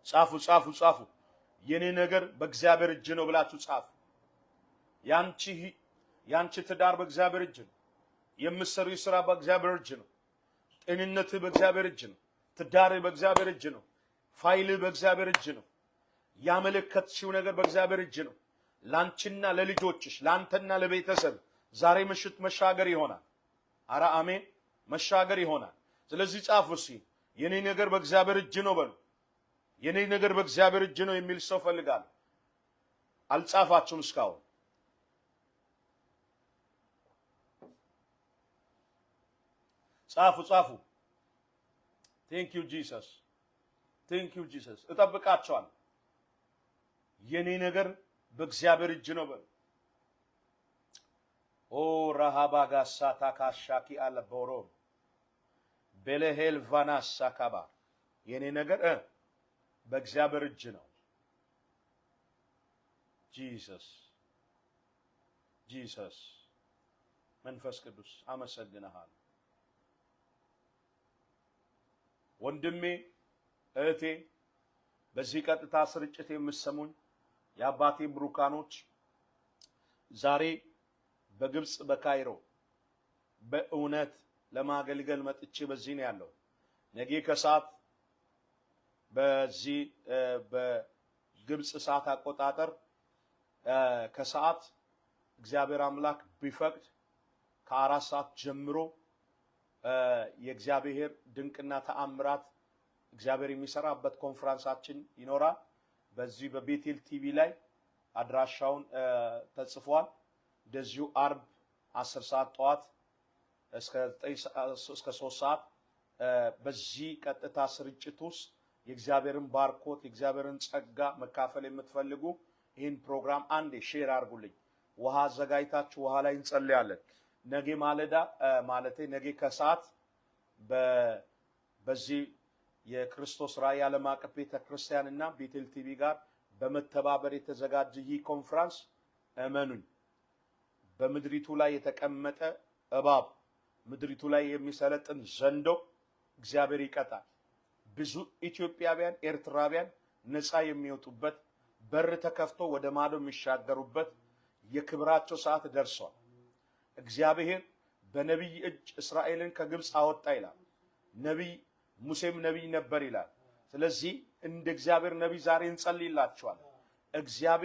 ጻፉ፣ ጻፉ፣ ጻፉ። የኔ ነገር በእግዚአብሔር እጅ ነው ብላችሁ ጻፉ። ያንቺ ያንቺ ትዳር በእግዚአብሔር እጅ ነው። የምትሰሪው ስራ በእግዚአብሔር እጅ ነው። ጤንነትህ በእግዚአብሔር እጅ ነው። ትዳርህ በእግዚአብሔር እጅ ነው። ፋይልህ በእግዚአብሔር እጅ ነው። ያመለከትሽው ነገር በእግዚአብሔር እጅ ነው። ላንቺና ለልጆችሽ፣ ላንተና ለቤተሰብ ዛሬ ምሽት መሻገር ይሆናል። አረ አሜን፣ መሻገር ይሆናል። ስለዚህ ጻፉ እስኪ፣ የኔ ነገር በእግዚአብሔር እጅ ነው በሉ። የኔ ነገር በእግዚአብሔር እጅ ነው የሚል ሰው ፈልጋለሁ። አልጻፋችሁም እስካሁን። ጻፉ ጻፉ። Thank you Jesus፣ thank you Jesus። እጠብቃቸዋለሁ። የኔ ነገር በእግዚአብሔር እጅ ነው በሉ። ኦ ረሃባጋሳ ታካሻኪ አለቦሮ ቤለሄል ቫናሳ ካባ፣ የኔ ነገር በእግዚአብሔር እጅ ነው። Jesus Jesus፣ መንፈስ ቅዱስ አመሰግንሃል። ወንድሜ እህቴ፣ በዚህ ቀጥታ ስርጭት የምትሰሙኝ የአባቴ ብሩካኖች፣ ዛሬ በግብፅ በካይሮ በእውነት ለማገልገል መጥቼ በዚህ ነው ያለው። ነገ ከሰዓት በዚህ በግብፅ ሰዓት አቆጣጠር ከሰዓት እግዚአብሔር አምላክ ቢፈቅድ ከ4 ሰዓት ጀምሮ የእግዚአብሔር ድንቅና ተአምራት እግዚአብሔር የሚሰራበት ኮንፈረንሳችን ይኖራል። በዚህ በቤቴል ቲቪ ላይ አድራሻውን ተጽፏል። እንደዚሁ አርብ 10 ሰዓት ጠዋት እስከ 3 ሰዓት በዚህ ቀጥታ ስርጭት ውስጥ የእግዚአብሔርን ባርኮት የእግዚአብሔርን ጸጋ መካፈል የምትፈልጉ ይህን ፕሮግራም አንዴ share አድርጉልኝ። ውሃ አዘጋጅታችሁ ውሃ ላይ እንጸልያለን። ነገ ማለዳ፣ ማለቴ ነገ ከሰዓት በዚህ የክርስቶስ ራእይ ዓለም አቀፍ ቤተ ክርስቲያን እና ቤቴል ቲቪ ጋር በመተባበር የተዘጋጀ ይህ ኮንፍራንስ፣ እመኑኝ፣ በምድሪቱ ላይ የተቀመጠ እባብ፣ ምድሪቱ ላይ የሚሰለጥን ዘንዶ እግዚአብሔር ይቀጣል። ብዙ ኢትዮጵያውያን፣ ኤርትራውያን ነፃ የሚወጡበት፣ በር ተከፍቶ ወደ ማዶ የሚሻገሩበት የክብራቸው ሰዓት ደርሷል። እግዚአብሔር በነቢይ እጅ እስራኤልን ከግብፅ አወጣ ይላል። ነቢይ ሙሴም ነቢይ ነበር ይላል። ስለዚህ እንደ እግዚአብሔር ነቢይ ዛሬ እንጸልይላችኋል። እግዚአብሔር